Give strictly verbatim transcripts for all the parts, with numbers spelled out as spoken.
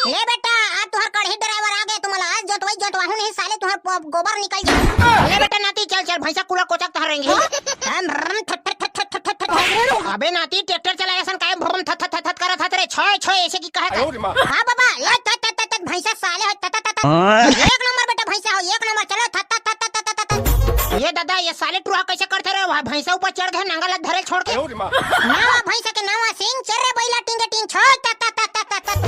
ले बेटा, आज तुहर कड़ही ड्राइवर आ गे, तुम्हारा आज जोतवाई जोतवाहू नहीं साले, तुहर प-, गोबर निकल जाए। ले बेटा नाती, चल चल, भैंसा कुला कोचक तहर रेंगे। हम रम थट थट थट थट थट थट। अबे नाती, ट्रैक्टर चलाए असन काहे भ्रम थत थत थत थत करत हत रे? छोय छोय ऐसे की कहत है? हाँ बाबा, ले थत थत थत थत भैंसा साले हो, थत थत थत। एक नंबर बेटा भैंसा हो, एक नंबर, चलो थत थत थत थत थत। ये दादा, ये साले टुरा कैसे करते रहे? वहाँ भैंसा ऊपर चढ़ गए, नांगल धरे छोड़ के। नावा भैंसा के नावा सिंह, चर्रे बैला टिंगे टिंग, छोय थत थत थत थत।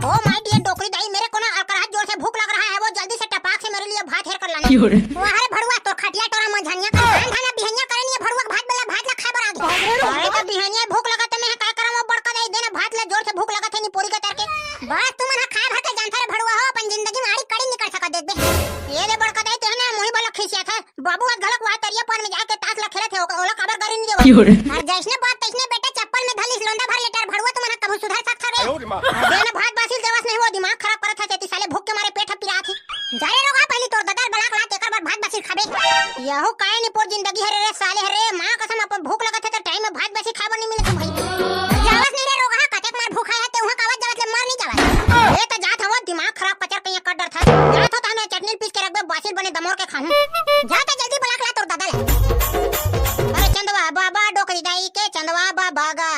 ओ माय डियर डोकरी दाई, मेरे को ना अकरहात जोर से भूख लग रहा है, वो जल्दी से टपाक से मेरे लिए भात हेर कर लाना। क्यों रे? वाह रे भड़ुआ, तोर खटिया टोरा मंझनिया का धान धाना बिहनिया करे नहीं है, भड़ुआ के भात बेला भात ला खाए बर आ गए। अरे तो बिहनिया भूख लगा तो मैं काय करा, वो बड़का दाई देना भात ला, जोर से भूख लगा थे नहीं पूरी का तरके। बस तुमन हा खाए भर के जानता रे भड़ुआ हो, अपन जिंदगी में आड़ी कड़ी निकल सका देख बे। ये ले बड़का दाई, तेहने मुही वाला खिसिया था। बाबू आज घलक वहाँ तरिया पार में जाके ताश ला खेलत हे, ओका, ओला काबर गारी नहीं देवत? क्यों रे? और जैसने बात तैसने बेटा चप्पल में धलिस लोंदा भर लेटर भड़ुआ तुमन कभू सुधर सकत हवे? अरे माँ। अरे ना भात बासी देवस नहीं, वो दिमाग खराब करत हे, तेती साले भूख के मारे पेट ह पिरात हे। जा रे रोगहा, पहली तोर ददा ल बलाक ला, तेकर बाद भात बासी खाबे। यहू काय निपोर जिंदगी हरे रे साले हरे, माँ कसम अपन भूख लगत हे त टाइम में भात बासी खाए बर नहीं मिले तुम भाई। जावस नहीं रे रोगहा, कतेक मार भूखा हे, ते उहाँ कावत जावत ले मर नहीं जावत। ए त जात हवो, दिमाग खराब पचर कहीं कर डर था। जात हो त हमें चटनी पीस के रखबे, बासी बने दमोर के खाहूं। जा त जल्दी बलाक ला तोर ददा ला। अरे चंदवा बाबा डोकरी दाई के चंदवा बाबा गा।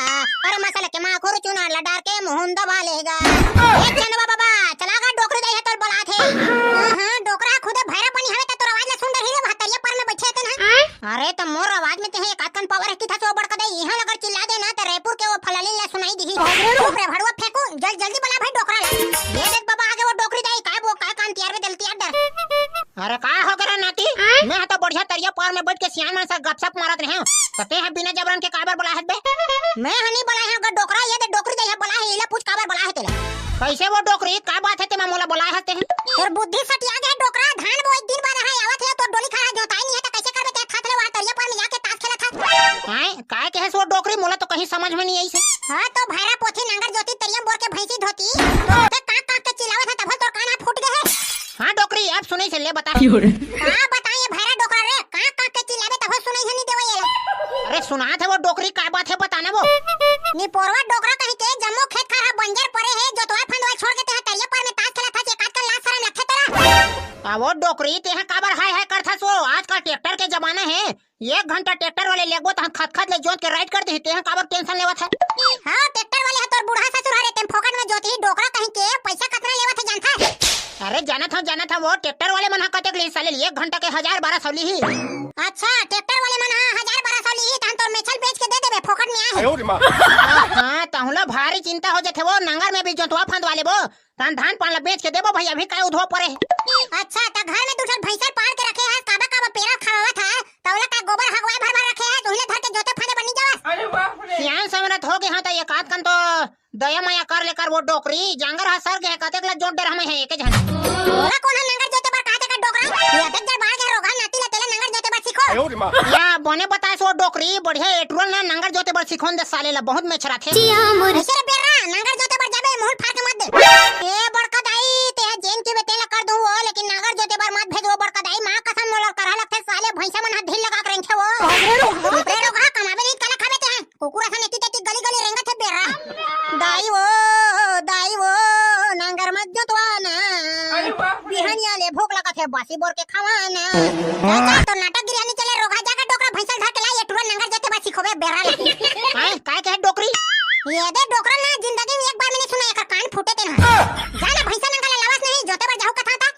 अरे मसाला के माखुर चुना ला डार के मुहुन दबा लेगा। ए चंदवा बाबा, चला गा डोकरी दाई ह तोर बलात हे। हाँ, हाँ, डोकरा खुदे भैरा बनी हवे त तोर आवाज ला सुन डरही रे, वहाँ तरिया पार में बैठे हे तेन ह। अरे त मोर आवाज में तेहे एक आध कन पावर हे कि था सो बड़का दाई, इहाँ अगर चिल्ला दे ना त रायपुर के वो फलाली ला सुनाई दिही। चुप रे भड़ुआ फेंकू, जल जल्दी बला भाई डोकरा ला। ये देख बाबा आगे वो डोकरी दाई, काय वो काय कान तियार में दल तियार डर। अरे का हो गे रे नाती? आय? मैं ह तो बढ़िया तरिया पार में बैठ के सियान मन से गपशप मारत रहेंव। त तें ह बिना जबरन के काबर बलाए हस बे? मैं ह नहीं बलाए हंव गा डोकरा, ये दे डोकरी दाई ह बलाए हे, एला पूछ काबर बलाए हे तेला। कैसे वो डोकरी? का बात हे तेमा मोला बलाए हस तें ह? तोर बुद्धि सटिया गे डोकरा, धान बोए दिन बाद है आवत हे, तोर डोली खाना जोताई नहीं हे त कैसे करबे तें? खात ले वहाँ तरिया पार में जाके ताश खेलत हस। आय? काय कहेस वो डोकरी? मोला तो कहीं समझ में नहीं आइस हे। हाँ तो भैरा पोथी नांगर जोती तरिया बोर के भैंसी धोती, तो कांक कांक के चिल्लावत हे तभो तोर कान ह फूट गे हे। हाँ डोकरी, अब सुनइस हे, ले बता। क्यों रे? का बताएं ये भैरा डोकरा रे, कांक कांक के चिल्लाबे तभो सुनइस हे नहीं देवय एला। अरे सुनात हे वो डोकरी, का बात हे बता ना वो। निपोरवा डोकरा कहीं के जम्मो खेत खार ह बंजर परे हे, जोतवाय फंदवाय छोड़ के तें ह तरिया पार में ताश खेलत हस, एक आजकल लाज शरम लगथे तेला। आ वो डोकरी, तें ह काबर हाय हाय करथस वो, आजकल ट्रैक्टर के जमाना हे, एक घंटा ट्रैक्टर वाले लेगबो त हम खतखत ले जोत के राइट कर देही, तें ह काबर टेंशन लेवत हे? हाँ, ट्रैक्टर वाले ह तोर बूढ़ा ससुर हरे, तें फोकट में जोतही डोकरा कहीं के, पैसा कतना लेवत हे जानथस? अरे जानत हंव, जानत हंव, वो ट्रैक्टर वाले मन ह कतेक लिही साले, एक घंटा के हजार बारह सौ लिही। अच्छा, ट्रैक्टर वाले मन ह हजार बारह सौ लिही, तहन तोर मेछल बेच के दे देबे, फोकट में आहे। हाँ, तहूं ला भारी चिंता हो जाथे वो, नांगर में भी जोतवा फंदवा लेबो। तहन धान पान ला बेच के देबो भई, अभी काय उधवा परे हे। अच्छा, त घर में दू ठन भैंसा पाल के रखे हस, काबर काबर पेरा खवावत हस, त ओला का गोबर हगवाए भर भर रखे हस, उही ला धर के जोते फांदे बर नी जावस? अरे बाप रे। सियान समरत हो गे हंव त एक आध कन तो दया मया कर ले कर वो डोकरी, जांगर ह सर गे हे, कतेक ला जोत डर हमें हे एके झन। ओला कोन ह नांगर जोते बर कहा थे का डोकरा? ये अतेक जड़ बाढ़ गे रोगहा नाती ला तेला नांगर जोते बर सिखो। या बने बताएस वो डोकरी, बढ़िया एटुरल ना नांगर जोते बर सिखोन दे साले ला, बहुत मेछराथे। जिया मोर। अइसे रे बेर्रा, नांगर जोते बर जाबे, मुहूं ल फार के मत दे। ए बड़का दाई, तें ह जेन कहिबे तेला कर दूं वो, लेकिन नांगर जोते बर मत भेज वो बड़का दाई, मां कसम मोला करहा लगथे साले, भैंसा मन ह ढील लगा के रेंगथे वो। बाप रे रोगहा, कमाबे नहीं काला खाबे तें ह? कुकुर असन एती तेती गली गली रेंगत हे बेर्रा। दाई वो, दाई वो, नांगर मत जोतवा ना। अरे बाप रे। बिहनिया ले भूख लगत हे, बासी बोर के खावा ना। जा, जा, तोर नाटकगिरी ह नी चले रोगहा, जा के डोकरा भैंसा ल धर के ला, एटुरा नांगर जोते बर सिखोबे बेर्रा ला। आय, काय कहे डोकरी? ये दे डोकरा ना, जिंदगी में एक बार में नहीं सुना, एकर कान फूटे तेन ह। जा ना भैंसा नांगर ला लावस नहीं, जोते बर जाहू कथा था।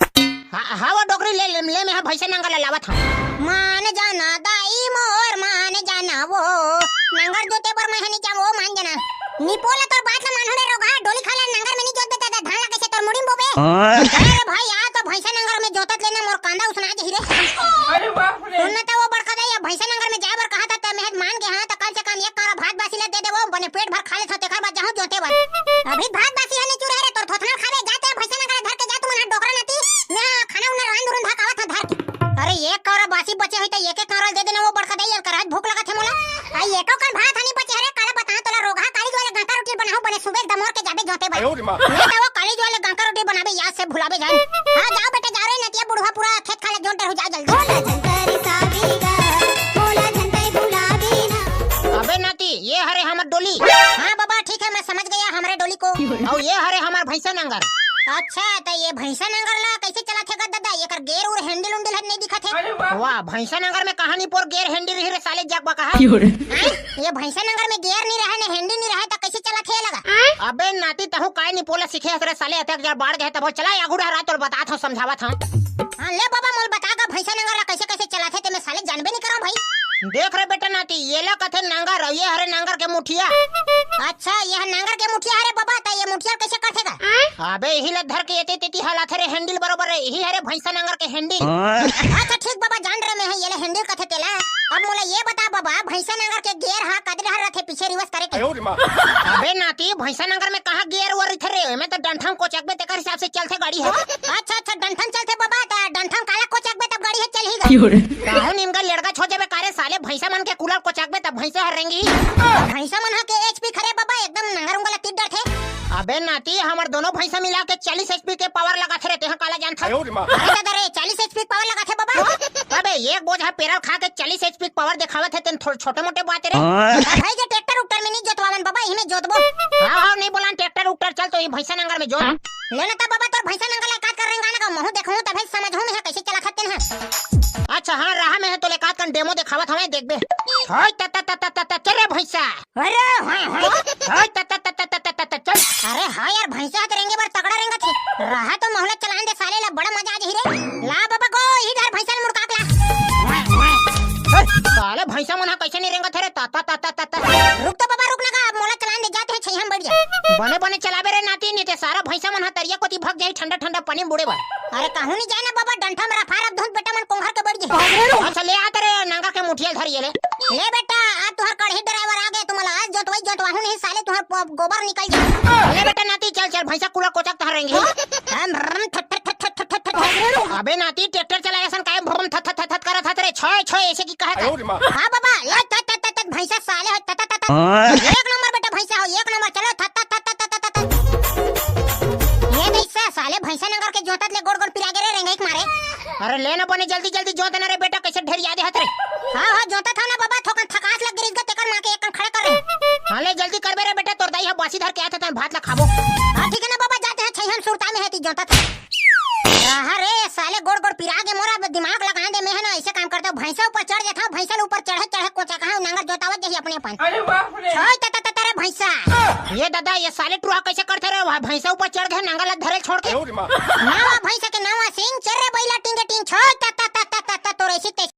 हाँ, हाँ वो डोकरी ले, ले, ले, मैं ह भैंसा नांगर ला लावत हंव। मान जाना दाई मोर, मान जाना वो। नांगर जोते बर मैं ह नी जांव वो, मान जाना। निपोर ला तोर बात ला मानहूं रे रोगहा, डोली खाला नांगर में नी जोतबे त धान ला कइसे तोर मुड़ी में बोबे? अरे भाई, आ तो भैंसा नांगर में जोतत ले ना मोर कांदा उसना जही रे। अरे बाप रे। सुन ना त वो बड़का दाई, भैंसा नांगर में जाए बर कहा था, त मैं ह मान गे हंव, त कम से कम एक कांरा भात बासी ला दे देवो, बने पेट भर खा लेथंव, तेकर बाद जाहूं जोते बर। अभी भात बासी ह नी चुराय रे, तोर थोथना ल खाबे, जा ते भैंसा नांगर ला धर के जा, तुमन ह डोकरा नाती, मैं ह खाना उना रांध रुंध के आवत हंव धर के। अरे एक कांरा बासी बचे होही त एक एक कांरा ल दे देना वो बड़का दाई, एकर आज भूख लगत हे मोला। आ एको कन भात ह नी बचे हरे, काला बतांव तोला रोगहा, काली जुवार ले गांका रोटी बनाहूं, बने सुबे दमोर के जाबे जोते बर। अरे माँ। ले त वो काली जुवार ले गांका रोटी बनाबे, याद से भुलाबे झन। हाँ जाव बेटा जाव रे, नतिया बुढ़वा पूरा खेत खार ला जोत डरहू, जाव जल्दी। भैंसा नंगर। अच्छा, त ये भैंसा नंगर ला कैसे चलाथे गा ददा? एकर गेर उर handle उंडल ह नहीं दिखत हे। वाह, भैंसा नंगर में कहानी पोर गेर handle रही रे साले जगबा कहा। क्यों रे? हैं? ये भैंसा नंगर में गेर नहीं रहे, ने handle नहीं रहे, त कैसे चलाथे ये लगा? अबे नाती, तहूँ काय नहीं पोला सीखे हस रे साले, अतक जड़ बाढ़ गए तब चला आगू डहरा तोर बतात हूँ, समझावत हूँ। हाँ, ले बाबा, मोल बता गा भैंसा नंगर ला कैसे कैसे चलाथे, ते मैं साले जानबे नहीं करो भाई। देख रे बेटा नाती, ये ला कथे नंगर, अउ ये हरे नंगर के मुठिया। अच्छा, ये ह नंगर के मुठिया हरे बाबा, त ये मुठिया कैसे करथे गा? अबे यही ला धर के एते तेती हलाथे रे, handle बरोबर रे, यही हरे भैंसा नंगर के handle। अच्छा ठीक बाबा, जान रे मैं ह ये ले handle कथे तेला। अब मोला ये बता बाबा, भैंसा नंगर के गेर हा कदे डहर रथे पीछे reverse करे के? अबे नाती, भैंसा नंगर में कहाँ गेर वर रथे रे, एमे तो डंठा म कोचकबे तेकर हिसाब से चलथे गाड़ी ह। अच्छा अच्छा, डंठा म चलथे बाबा, त डंठा म काला कोचकबे तब गाड़ी ह चलही गा? काहू निमगा लेड़गा छो जबे कारे साले, भैंसा मन के कूला ल कोचकबे तब भैंसा हर रेंगी। भैंसा मन ह के HP खरे बाबा, एकदम नंगर उंगर ला तीर डरथे। अबे नाती, हमर दोनों भैंसा मिला के चालीस HP के power लगाथे रे, तेहा काला जानथस? अरे दादा रे, चालीस HP के power लगाथे बाबा। अबे एक बोझा पेरल खा के चालीस HP के power देखावत हे, तेन थोड़े छोटे मोटे बात रे। भाई जे tractor उक्टर में नहीं जोतवावन बाबा, इही में जोतबो। हाँ हाँ, नहीं बोलान tractor उक्टर, चल तो ये भैंसा नंगर में जोत। ले ना त बाबा, तोर भैंसा नंगर ला एकात कर रेंगा ना का, महू देखहूँ तभे समझहूँ मैं ह कैसे चलाथस तेन ह। अच्छा हाँ, रहा मैं ह तो ले एकात कन demo देखावत हवे, देखबे। हाय त त त त त त, चल रे भैंसा। अरे हाय हाय। हाय त त त त त त त, चल। अरे हाँ यार, भैंसा ह त रेंगे बर तगड़ा रेंगथे। रहा तो महू ला चलान दे साले ला, बड़ा मजा आ जाही रे। ला बाबा गो, इही धर भैंसा ल मुड़का के ला। साले भैंसा मन ह कैसे नहीं रेंगत हे रे, ता ता ता ता ता ता। रुक तो बाबा, रुक ना गा, अब मोला चलान दे, जाते हैं छैया म बैठ जा। बने बने चलाबे रे नाती, नहीं ते सारा भैंसा मन ह तरिया कोती भग जाही ठंडा ठंडा पानी म बूड़े बर। अरे कहूँ नहीं जाए ना बाबा, डंठा म रफा रफ धुन बेटा मन कोंघर के बैठ जाही। अच्छा ले आ तेरे नंगर के मुठिया ल धर ये ले। ले बेटा, आज तुहर कड़ही driver आ गे, तुम्हारा आज जोतवाई जोतवाहूँ नहीं साले, तुहर प-, गोबर निकल जाए। ले बेटा नाती, चल चल, भैंसा कूला कोचक तहर रेंगी। हम, हम, थट, थट, थट। अबे नाती, tractor चलाए असन काहे भ्रम थत थत थत करत हस रे? छोय छोय ऐसे की कहत हस? हाँ बाबा, ले थत थत थत थत भैंसा साले हो, थत थत थत। एक नंबर बेटा भैंसा हो, एक नंबर, चलो थत थत थत थत थत। ये भैंसा साले भैंसा नंगर के जोतत ले गोड़ गोड़ पिरा गे रे रेंगई के मारे। अरे ले ना बने जल्दी जल्दी जोत ना रे बेटा, कैसे ढेरिया दे हस रे? हाँ हाँ, जोतत हँव ना बाबा, थोकन थकास लग गे रिहिस गा तेकर मारे एक कन खड़े कर रहे। हाँ ले जल्दी करबे रे बेटा, तोर दाई ह बासी धर के आथे तहन भात ला खाबो। हाँ ठीक है ना बाबा, जाते हैं, छैया म सुरता में है ती जोतत। अरे साले गोड़ गोड़ पिरा गे मोर, अब दिमाग लगा दे, मैं ह ना ऐसे काम करथँव, भैंसा ऊपर चढ़ जाथँव, भैंसा ल ऊपर चढ़े चढ़े कोचकाहूँ, नंगर जोतावत जाही अपने अपन। अरे बाप रे। छोय त त त त रे भैंसा। ये दादा, ये साले टुरा कैसे करथे रे? वह भैंसा ऊपर चढ़ गे, नंगर ला धरे छोड़ के। नवा भैंसा के नवा सिंग, चल रे बैला टिंगे टिंग, छोय त त त त त त, तोर ऐसी तैसी।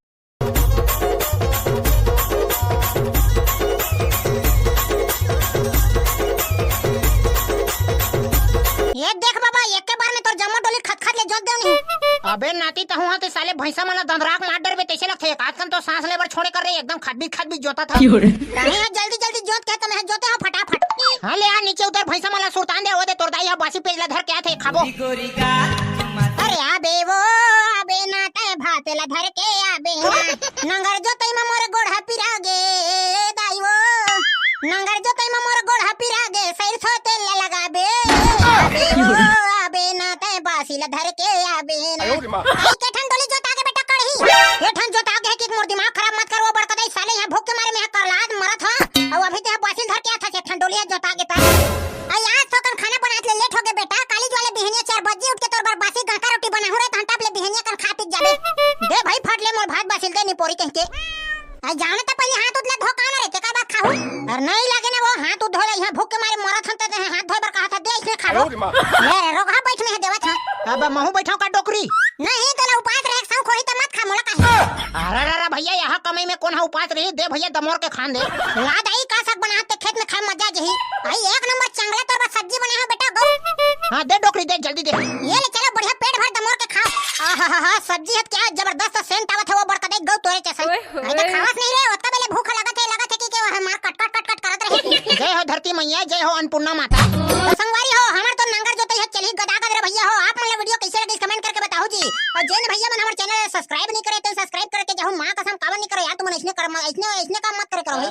ये देख बाबा, एके बार में तोर जम्मो डोली खतखत ले जोत देव नहीं। अबे नाती, तहूँ ह ते साले भैंसा मन ला दंदरा के मार डरबे, तैसे लगथे। एक आध कन तो सांस ले बर छोड़े कर रे, एकदम खदबी खदबी जोतत हस। कहीं ह जल्दी जल्दी जोत के त मैं जोते हँव फटाफट। हाँ ले आ, नीचे उतर, भैंसा मन ला सुरतान दे, ओ दे तोर दाई ह बासी पेज ला धर के आथे, खाबो। अरे आबे वो, आबे ना तैं भात ला धर के आबे ना। नंगर जोतई म मोर गोड़ ह पिरा गे, दाई वो। नंगर जोतई म मोर गोड़ ह पिरा गे, सरसों तेल ला लगाबे। आबे वो, आबे ना तैं बासी ला धर के आबे ना। अयो रे माँ। आई के ठन डोली जोता गे बेटा कड़ही। ये ठन जोता गे कि मोर दिमाग खराब मत कर, वो बड़का दाई साले, यहाँ भूख के मारे मैं ह करलात मरत हँव। अउ अभी ते ह बासी ल धर के आथस, ये ठन डोली ह जोता गे त। अई आज तो कन खाना बनात ले लेट हो गे बेटा, काली जुवार ले बिहनिया चार बजे उठ के तोर बर बासी गहका रोटी बनाहूँ रे, तहन टप ले बिहनिया कन खा पी के जाबे। दे भाई फट ले मोर भात बासी ल दे निपोरी कहिके। अई जाने त पहले हाथ उथ ला धो का ना रे, तेकर बाद खाहूँ। अरे नहीं लागे ना वो हाथ उथ धो ले, यहाँ भूख के मारे मरत हन त हाथ धोए बर कहत हस, दे इसने खा लो। ले रे रोगहा बैठ में है देवत हाँ। अब महूँ बैठँव का डोकरी? नहीं, तोला उपास रहे के शौक होही त मत खा, मोला काहे? अरे, अरे, अरे, भैया, यहाँ कमाई में कोन ह उपास रही? दे भैया, दमोर के खान दे। ला दाई, का साग बनात हे, खेत में खाए मजा जही। भाई, एक नंबर चंगला तोर बर सब्जी बनाए हँव बेटा, गो। हाँ, दे डोकरी, दे, जल्दी दे। ये ले, चलो, बढ़िया पेट भर दमोर के खाओ। आहाहा, सब्जी ह त क्या जबरदस्त scent आवत हे, वो बड़का दाई गो तोरे जैसन। ओए होए। अरे, तो खावस नहीं रे, ओतका बेले भूख लगत हे, लगत हे कि, कि वह मार कट, कट, कट, कट करत रहे। जय हो धरती मैया, जय हो अन्नपूर्णा माता। तो संगवारी हो, हमर तो नंगर जोतई ह चलही गदागद रे भैया हो। आप मन ला video कैसे लगिस, comment करके बताहू जी। अउ जेन भैया मन हमर channel ला subscribe नहीं करे, तेन subscribe करके जाहू। माँ कसम, काबर नहीं करो यार, तुमन ऐसने कर, ऐसने, ऐसने काम मत करे करो भाई।